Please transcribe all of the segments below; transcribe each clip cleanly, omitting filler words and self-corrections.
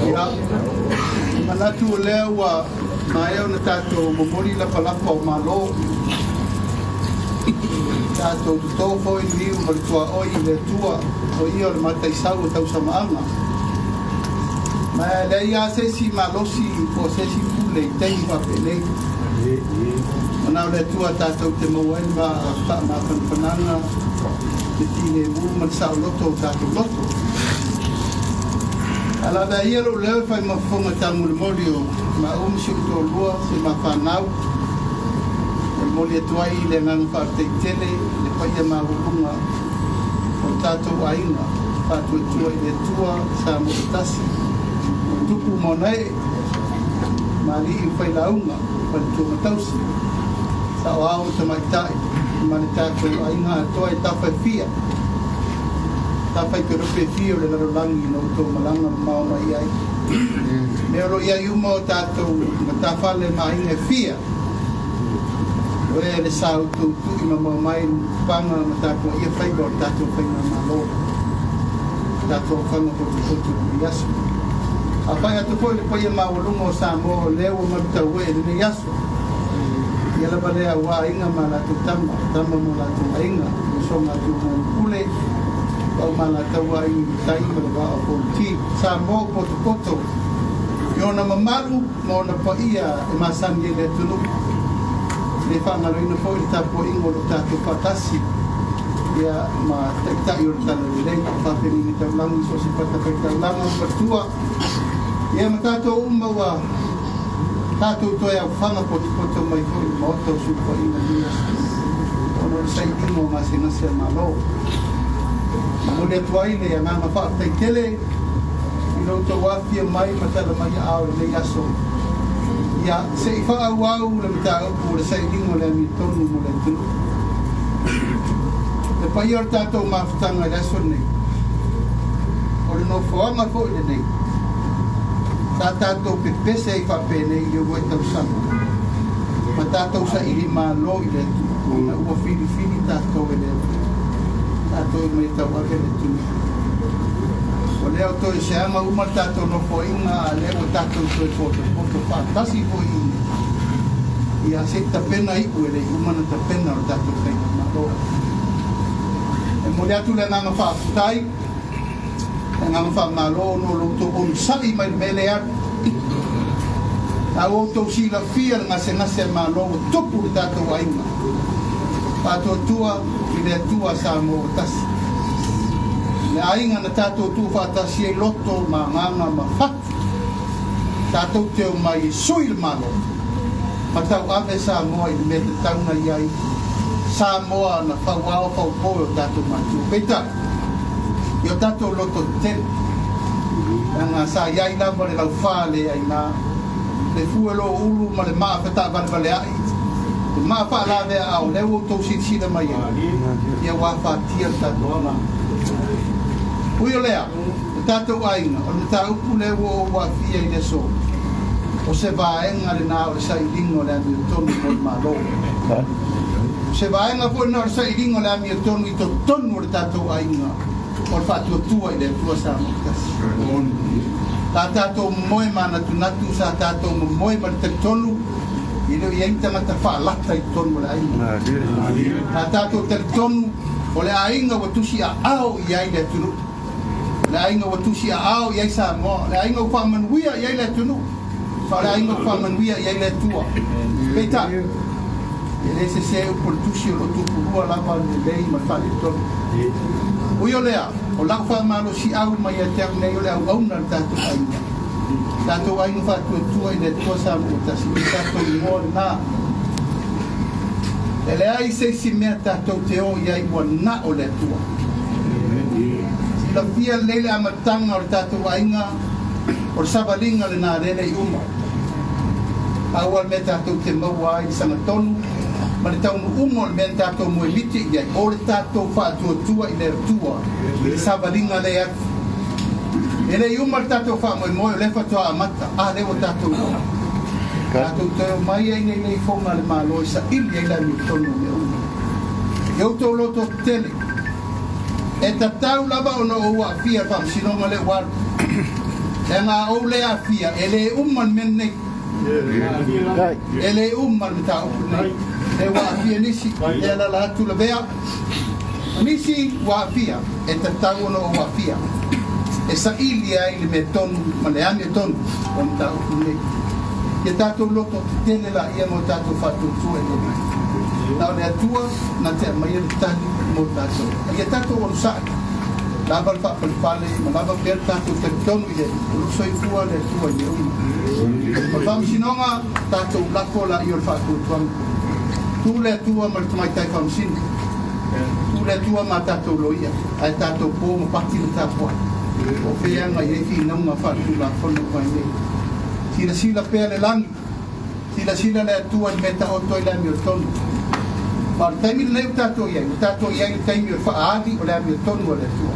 Ia, e manatu o lea ua maea ona tatou momoli lapalapa o malo, tatou toto foi le niu ma le tuaoi i le Atua, o Ia o le mataisau o tausamaaga. Ma e leai lava se isi malosi po o se isi pule i taimi faapenei. Ua na o le Atua tatou te maua ai le faamafanafanaga, le filemu ma le saoloto o tatou loto. Ae lavea ia lou leo e fai ma fofoga taumolimoli o maua ma si ou toalua, si ma fanau, e momoli atu ai le agaga faafetai tele i le paia maualuga o le tatou aiga Faatuatua i le Atua Samoa Tasi, o tupu ma ona ee, ma alii ma failauga, faletua ma tausi, saoao ma tamaitai, ma le tatou aiga atoa i tafa e fia, tafa i kelope e fia o le lalolagi na outou malaga mamao mai ai. Mea o lo o i ai uma o tatou matafale ma aiga e fia, o ea le sa outou tui mamao mai paga ma tapuaia faiva o le tatou faigamalo, le tatou aofaga potopoto i lenei aso. A fai atu foi le paia maualuga o Samoa o lea ua malutauee i lenei aso, ia lava lea aua aiga ma latou tama, tama ma latou aiga, usoga a Tumua ma Pule, Pau ma Alataua, Aiga i le Tai ma le Vaa o Fonoti. Samoa ua potopoto i ona mamalu ma ona paia e masani ai le atunuu. E le faagaloina foi le tapuaiga o lo o tatou faatasi ia ma Taitai o le Talalelei, faafeagaiga taulagi i so o se fatafaitaulaga ma faletua, ia ma tatou uma ua tatou toe aofaga potopoto mai foi i le Maota o Sulufaiga i lenei aso ona o le sailiga o gasegase a Malo. E momoli atu ai le agaga faafetai tele i lo outou afifio mai ma tala mai aao i lenei aso, ia se i faaauau le mataupu o le sailiga o le amiotonu mo le atunuu. Le paia o le tatou mafutaga i le aso lenei, o le nofoaga foi lenei sa tatou pepese ai faapenei i le uluai tausaga ma tatou saili malo i le Atua, ina ua filifili tatou e le Atua, tatou e omai e tauave le atunuu. O lea ua toe seaga uma le tatou nofoaiga, a lea ua tatou toe potopoto faatasi foi i ia se i tapena iu e le i uma ona tapena o le tatou faigamalo. E momoli atu le agaga faafetai, le agaga faamalo ona o lo outou onosai mai le mea lea e alu. A ua outou silafia le gasegase a Malo ua tupu i le tatou aiga, Faatuatua i le Atua a Samoa ua tasi. Le aiga na tatou tuufaatasi ai loto ma agaga ma fatu, tatou te omai e sui le Malo ma tauave Samoa i le mea tatau na i ai Samoa na fauao faupo e o tatou matua. Peitai, i o tatou loto tetele, leaga sa i ai lava le laufa le aina, le fue loulu ma le maa fetaavalevalea'i, le maa faalaveaao, lea ua outou silasila mai ai, ia ua afatia le tatou agaga. Ui o lea, le tatou aiga, o le mataupu lea ua ou aafia i le aso, o se vaega lena o le sailiga o le amiotonu mo le Malo. O se vaega foi lena o le sailiga o le amiotonu i totonu o le tatou aiga, o le faatuatua i le Atua Samoa Tasi. Sa tatou momoe manatunatu, sa tatou momoe ma le talitonu, e le o i ai ni tagata faalata i totonu o le aiga. Sa tatou talitonu o le aiga ua tusi aao i ai le atunuu, o le aiga ua tusi aao i ai Samoa, o le aiga ua faamanuia i ai le atunuu, ma o le aiga ua faamanuia i ai le Atua. Peitai, e le sese upu o le tusi o lo o tupulua lava le lelei ma le faaletonu. Ui o lea, o lau faamalosiau mai ia te au nei o le auauna a le tatou aiga, tatou aiga faatuatua i le Atua Samoa Tasi, o le tatou igoa lena. E leai se isi mea tatou te o i ai ua na o le Atua. Silafia lelei le amataga o le tatou aiga, o le savaliga lena lea e le i uma. Pau lava le mea tatou te maua ai le sagatonu ma le taunuuga o le mea na tatou moemiti i ai, o le tatou faatuatua i le Atua i le savaliga lea e alu. E le i uma le tatou faamoemoe, o lea faatoa amata, a lea ua tatou oo. Tatou toe omai ai nei leifoga a le Malo e saili ai le amiotonu o mea uma. I outou loto tetele, e tatau lava ona ou aafia i le faamasinoga lea ua alu. Leaga a ou le aafia, e le uma le mea lenei. E le uma le mataupu lenei. Lea ua aafia nisi, lea e alaala atu Lavea. O nisi ua aafia, e tatau ona ou aafia e saili ai le mea tonu ma le amiotonu o le mataupu lenei. Ia tatou loto tetele laia ma o tatou faatuatua i le Alii. Na o le Atua na te aumaia le tali mo tatou. A ia tatou onosai, lava le faapalepale ma lava pea le tatou talitonu i le Alii, o lo o soifua le Atua i mea uma. O le Faamasinoga, tatou lafo laia o le faatuatuaga. Tu le Atua ma le Tamaitai Faamasino. Tu le Atua ma a tatou loia, ae tatou po ma pati ma tapuai. O fea e agai i ai finauga faaletulafono o Vainei? Silasila pea le lagi, silasila le Atua i le mea e taoto ai le amiotonu. Ma o le taimi lenei ua tatou i ai, ua tatou i ai i le taimi o le faaali o le amiotonu a le Atua.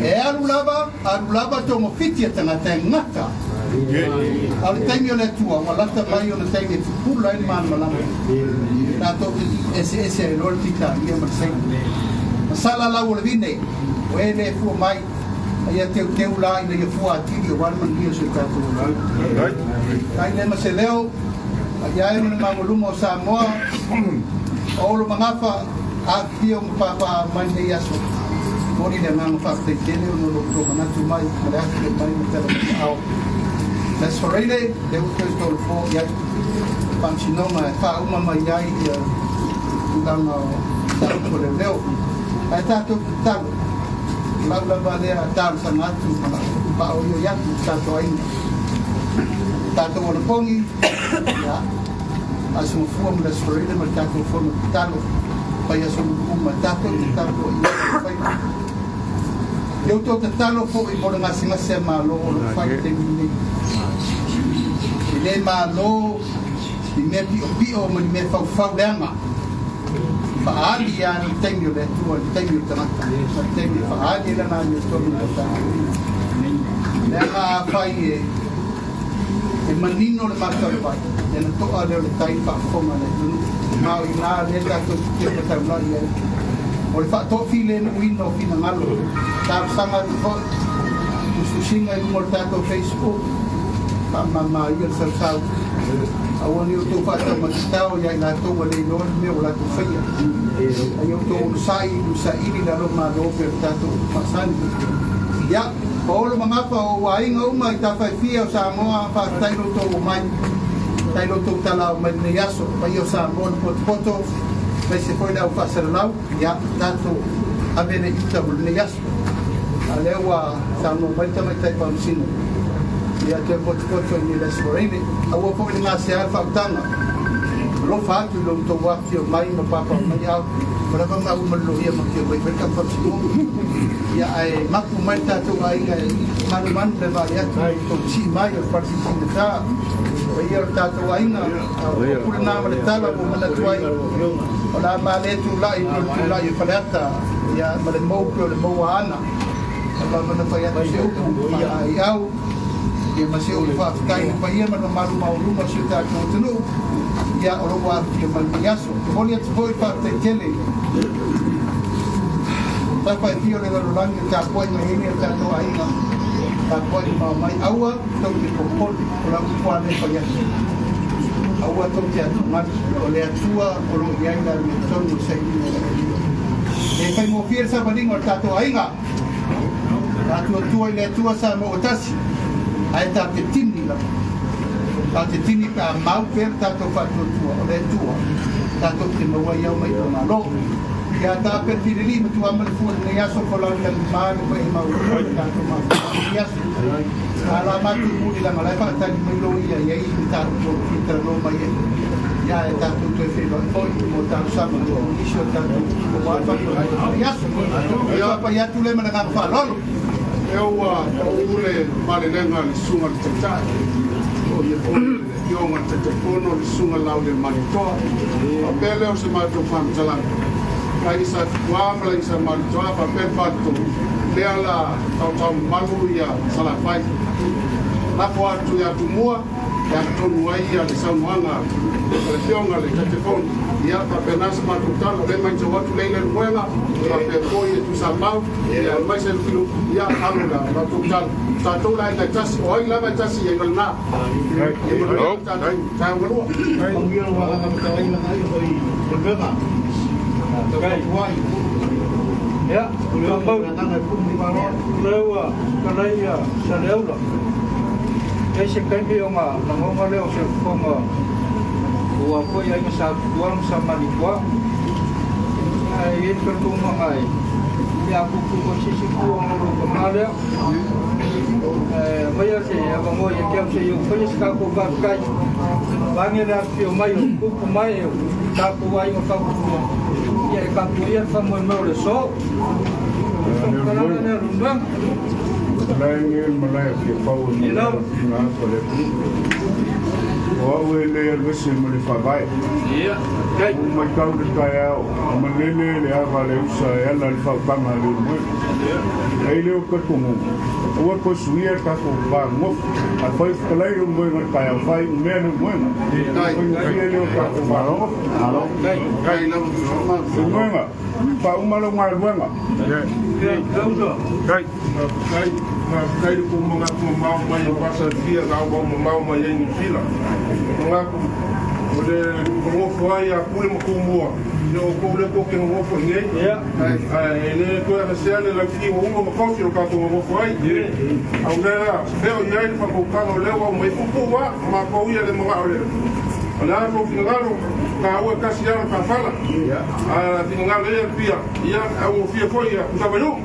E alu lava, alu lava togafiti a tagata e gata. A o le taimi o le Atua, ua lata mai ona taimi e pupula ai le malamalama. Tatou te eseese ai loa le Titalia ma le Saina. Masala lau o le vine, o e le fua mai, a ia teuteu la ina ia fua atili aua le manuia o si o tatou atunuu. Kai lea ma se leo, a ia e ma le maualuga o Samoa, o Olo Magafa, afifio ma pāpā mai lenei aso. Momoli le agaga faafetai tele ona o lo outou manatu mai ma le afifio mai ma tala mai aao. Le Aso Faraile, lea ua toe tolopo i ai faamasinoga e faauma mai ai ia tulaga o mataupu a leoleo. Ae tatou tatalo, o lau lava lea talosaga atu ma lau faaoioi atu i tatou aiga, tatou anapogi, ia, Aso Gafua ma le Aso Faraile ma le tatou fono tatalo, fai aso uma, tatou tatalo i ai faiva. Ia outou tatalo foi mo le gasegase a Malo o lo o fai i le taimi lenei. E le malo ni mea piopio ma ni mea faufau leaga. Faaali lava ni taimi o le Atua, ni taimi o le tagata, ma le taimi e faaali ai lana amiotonu mo tatou. Leaga afai e e manino le mataupai, ia na to'a lea o le tai i le faafofoga a le atunuu, ma o i ina lea tatou te tepa taulai ai. O le faatoafilenuuina o finagalo, talosaga atu foi, tusitusiga i luga o le tatou Facebook, faamama ia le sausau. Aua ne i outou faataumatatao ia i latou ua le iloa le mea ua latou faia. A ia outou onosai i le saili i lalo malo pei o le tatou upu masani. Ia, Paolo ma Gafa, o ou aiga uma i tafa e fia o Samoa, faafetai lo outou omai. Faafetai lo outou talao mai lenei aso. Paia o Samoa na potopoto, aemaise foi le au faasalalau, ia, tatou ave le iuta mo lenei aso. A o lea ua saunoa mai le Tamaitai Faamasino, ia toe potopoto i le Aso Faraile. Aua foi le gasea le faautaga. Alofa atu i lo outou afifio mai ma papau mai au. Ua lava maua ma le loia ma afio mai fai le faamasinoga. Ia ae mapu mai le tatou aiga e manumanu le vaai atu i tou sii mai o le falesisigata. Paia o le tatou aiga, o pule na ma le tala ua manatu ai. O le a male tulai pei o le tulai o Faleata, ia ma le mou pei o le mou a Ana. Ua lava ona fai atu se upu faaiau, ia ma se upu faafetai i le paia ma le mamalu maualuga o si o tatou atunuu, ia o lo o ua afifio mai lenei aso. E momoli atu foi le faafetai tele i tafa e fia o le lalolagi o tapuai mai ai nei o tatou aiga, tapuai mamao mai. Aua tou te popole, o lau upu lava lea e fai atu. Aua tou te atugalu, o le Atua o lo o i ai le amiotonu o le sailiga o le Alii. E faigofie le savaliga o le tatou aiga. Faatuatua i le Atua Samoa ua tasi, ae ta te tini lava. Ta te tini pe a mau pea le tatou faatuatua o le Atua tatou te maua ai ao mai itumalo. Ia ta pe filili ma tua ma le fua lenei aso folau i lagi ma le paia maualuga o le tatou mafuaaga i lenei aso. A la matou muli langa la e faatali mai lo ia i ai ni tatou o fia talanoa mai ai. Ia ae tatou toe feiloai foi mo talosaga mo nisi o tatou aua le faamoemoe o lenei aso. Ia faapai atu lea ma le agaga faaaloalo. Lea ua pau le malelega a le Susuga i le Taitai, o ia foi le Afioga i le Taitaifono, le Susuga Laaulialemalietoa. Faapea lea o se matou faamatalaga, Laisa Tuua ma Laisa Malietoa faapea le Faletolu, lea la taotao mamalu ia Salafai. Lafo atu ia Tumua, E agatonu ai ia le saunoaga a le Afioga i le Taitaifono. Ia, faapena se matou tala, o lea e matau atu lea i Leulumoega, faapea foi e Tuisamau, ia aemaise Lufilufi, ia alo la matou tala. O tatou le aiga e tasi, o ai lava e tasi i ai ma lena. Ia manuia le tatou taeao galua. Manuia lau agaga fetalai lagaio foi Leulumoega. Tautuai. Ia, Tumau agaga e pumu i malo. Lea ua talai ia Saleaula. E se taimi o ngā langonga lea o se fofoga ua foi ai ma sa tua ma sa manitoa. Ai e talunga ngai. Ia pupu ko sisi ku o ngoro ko malea. Mai a se avangoa ia te au se iau whaia se kako whākai. Wange le awhio mai o kupu mai o tāku ai o whakupua. Ia e kapu ia whamoi mai o le so. Kalana le runga. Malae malae fia pau e malae fina atu le tu. O au e le alu ese ma le faavae. Ia, kai. Ua matau le taeao, a malele le ava a le usa e ala i le faautaga a le ulumoega. Ai lea o talitonuga, aua toe suia le tatou va gagofo. A fai fetalai le ulumoega i le taeao, faaiumea le ulumoega. Faigofie lea o le tatou va gagofo. Kai. Kai lava Tuisamau. Ulumoega, faauma lau galuega. Ia, lauso. Kai. Faafetai, faafetai le kou manatu mamao mai e pasalifia na aumau mamao mai ai Niu Sila. Manatu o le gogofo ai a Pule ma Tumua, ia outou lea tou te gogofo i nei. Ia. Ae e le toe agasea le laufi ua uma ma kosi o tatou gogofo ai. Au lea, feo i ai le faatautaga o lea ua aumai puupuu lava, o matou ia le manao le o le a lou finagalo, taua e tasi lava le tafala. A finagalo ia le pia, ia augofie foi ia Tusavaiuu.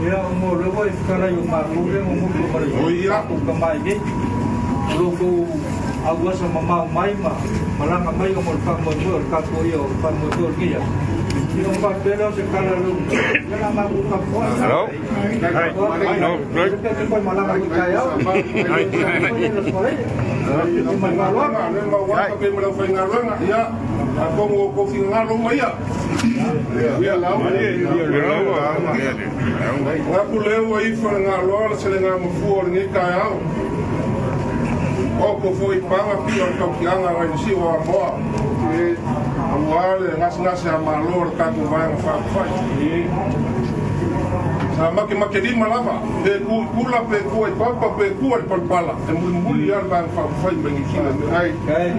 Ia, o mo lewa i whakalai o mākou le o mutu mara O i ia. tākou ka mai nei. O loko auasa mamao mai ma malanga mai o mo le whamoe o le kākou ia o le whamoe o le kia. Ia o whapele o se kala lu. Ia la mākou ka poa. Hello? No, no. Te koe malanga i kai au. Ai. Mai Galuega, le mauata pe ma le aufaigaluega, ia atonu o kou finagalo uma ia. Ia lau. Gaku lea ua ifo le galoa le selega mafua o lenei taeao. O ko foi paga pia o le tautiaga agai le si'u o Amoa. Auā le gasegase a mālō o le tatou vaega faaupufai. Sa makemakelima lava, pe ku i kula, pe kua i papa, pe kua i le palapala, e mulimuli lava le vaega faaupufai mai Niu Sila nei. Ai. Kai.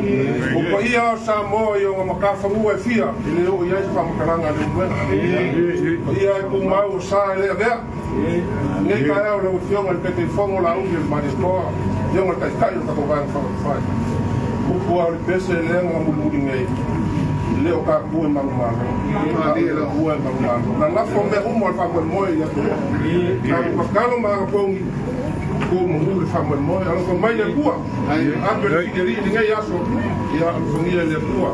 O paia o Samoa i ona matafanua e fia, e le oo i ai se faamatalaga a le Uluega. Paia e tumau o sa e le avea. Nei taeao lau Afioga i le Taitaifono Laauli o le Malietoa, Afioga i le Taitai o le tatou Vaega Faaupufai. Upu lava o le pese lea na mulimuli nei, e le o tatou e manumalo, a o le Atua e manumalo. Lalafo mea uma o le faamoemoe i le Atua. Tatou tatalo ma agapogi, tu manu le faamoemoe. Alofa mai le Atua, ape le filialii i lenei aso, ia alofagia e le Atua.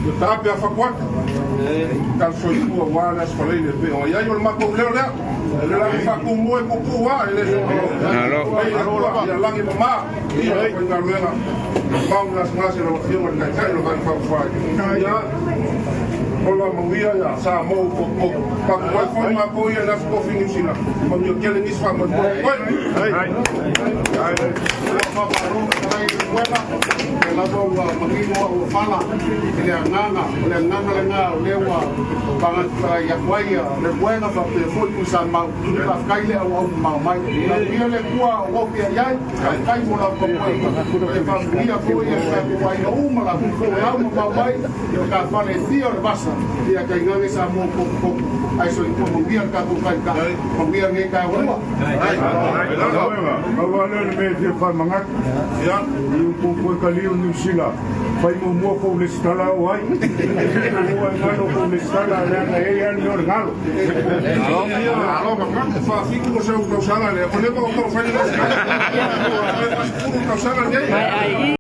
Ia taape a fatu atu, tala soifua ua le aso Faraile e pei ona i ai o le matou leo lea. E le lagi faatumua e puupuu lava, e le se Malo. Ai le Atua, ia lagi mamā, ia le faigaluega mau gasegase lau Afioga i le Taitai o le Vaega Faaupufai. Ia ola manuia ia Samoa ua potopoto. Tatou ai foi matou ia i le aso tofi Niu Sila, manuia tele nisi faamoemoe. Oi! Faamalo fetalai i le Moega, lea lava ua manino au ua fala i le agaga, o le agaga lena o lea ua fagatalai atu ai le Moega faapea foi Tuisamau. Faafetai le auau mamao mai. Manuia le Atua o opia i ai, faafetai mo lau tapuaiga. E faamanuia foi e le tatou aiga uma latou folau mamao mai i o tafale e fia o le vasa, ia tainane Samoa potopoto. Ae soifua manuia le tatou taitai. Manuia lenei taeao galua. Ulumoega, pau lava lea o le mea e fia faamanatu. Ia. I upu foi kaliu Niu Sila, fai muamua kou lesitala o ai. Ua e galo kou lesitala, leaga e i ai lava le mea o le galo. Alo, faafitu ko sau tausaga lea, o lea ua taumafai le gasegase. 40 tausaga lenei.